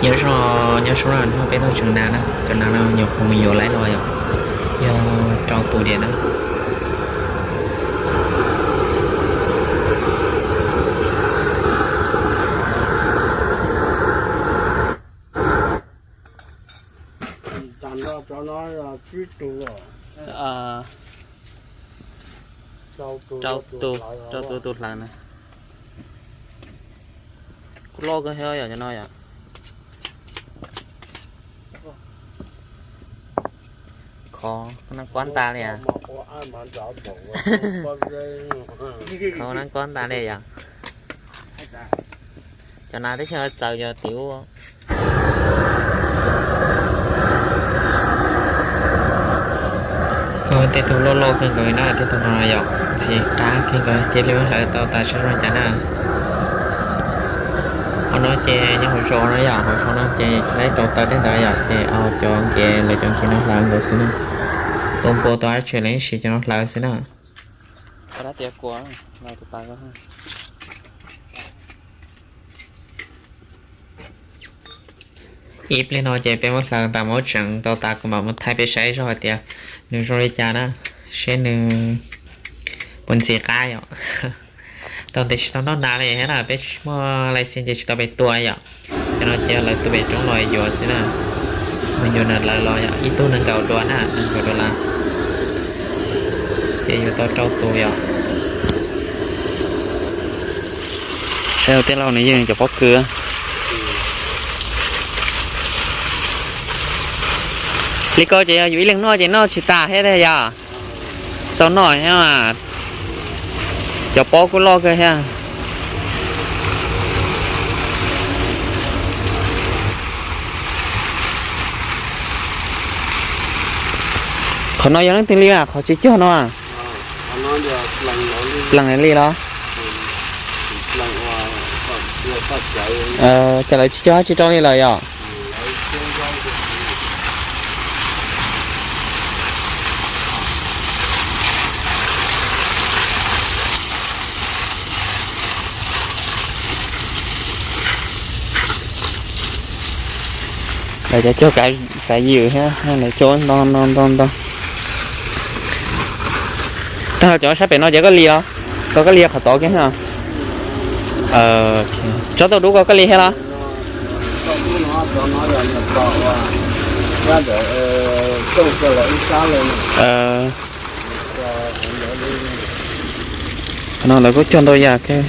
Nyob zoo, nyob zoo na, hnub no peb tuaj tseem nas na, cov nas no nyuam qhuav mus yuav lawm los yom, yog rau tus diam na. Rau tus, rau tus tus hlawv na. Kuj loj kawg thiab yom cov no yom. Khov nab kuab nta li as. Khov nab kuab nta li yom. Cov nas teb chaws txawv yog tim ub. Koj tej tug loj loj kawg nkaus na, tej tug no yom, ntxim qab kawg nkaus thiaj li muab hlawv tau tas sab zoo cas na. Qhov no ces nyob hauv zos na yom, hauv zos no ces laib tau taws tej ntawd yom, ces cov nkiav lawv cov nkiav no hlawv nkaus xwb na. Tua npua tua dab tsi lawv yeej siv cov no hlawv xwb na. Ib pliag no ces peb muab hlawv tas muab tseev tau tas kuv mam muab thaij peb saib zog hais tias nws zoo li cas na, seb nws puas ntxim qab yom. Tau ntev tsis tau noj nas li thiab na, peb tsis muaj license ces tsis tau pem tua yom. Cov no ces lawv tus pem roob los yuav xwb na. Mus yuav nas lawv los yom, ib tug nees nkaum duas na, nees nkaum duas las. Ces yuav tau rau tus yom. Saib ua tij laug nws yeej cov pob kws. Li ko ces yog yus ib leeg noj ces noj tsis tas thiab yom. Txaus noj thiab mas. Cov pob kuj loj kawg thiab. Qhov no yog leej twg li mas qhov tsis cog no? Plees li los? Ces lawv tsis cog dab tsi rau li lawm yom? Lawv cov cog kav ywm thiab lawv cog ntau ntau ntau ntau. Tag cov sab pem no ces koj li los? Koj, koj li qhov tod kiag no. Tsob tauj dub ko koj li thiab los? Qhov no lawv kuj cog ntau yam kawg.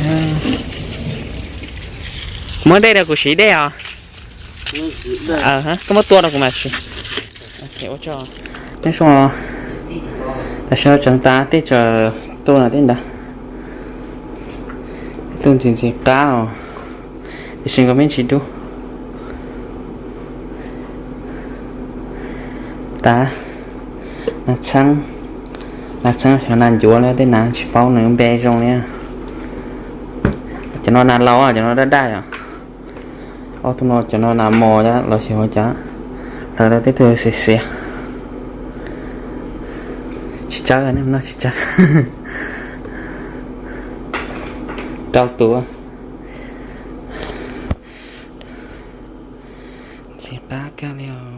Muab dej rau kuv siv dej os. Koj muab tua rau kuv mas siv. Nyob zoo, tam sim no tseem tas tej tseem tuaj tej ntawd. Tej tug ntxim ntxim qab os, tiam sis nkawd me ntsis dub. Tas, nas txheeb, nas txheeb xyov nas ncuav li, tej nas tsis paub nws npe zoo li. Cov no nas laus, cov no daj daj yom. Ob tug no cov no nas mos los xyov cas, hlawv tau tej tug xiav xiav. Tsis tsawb, nej mus noj tsis tsawb. Rau tus. Ntxim qab kawg li os.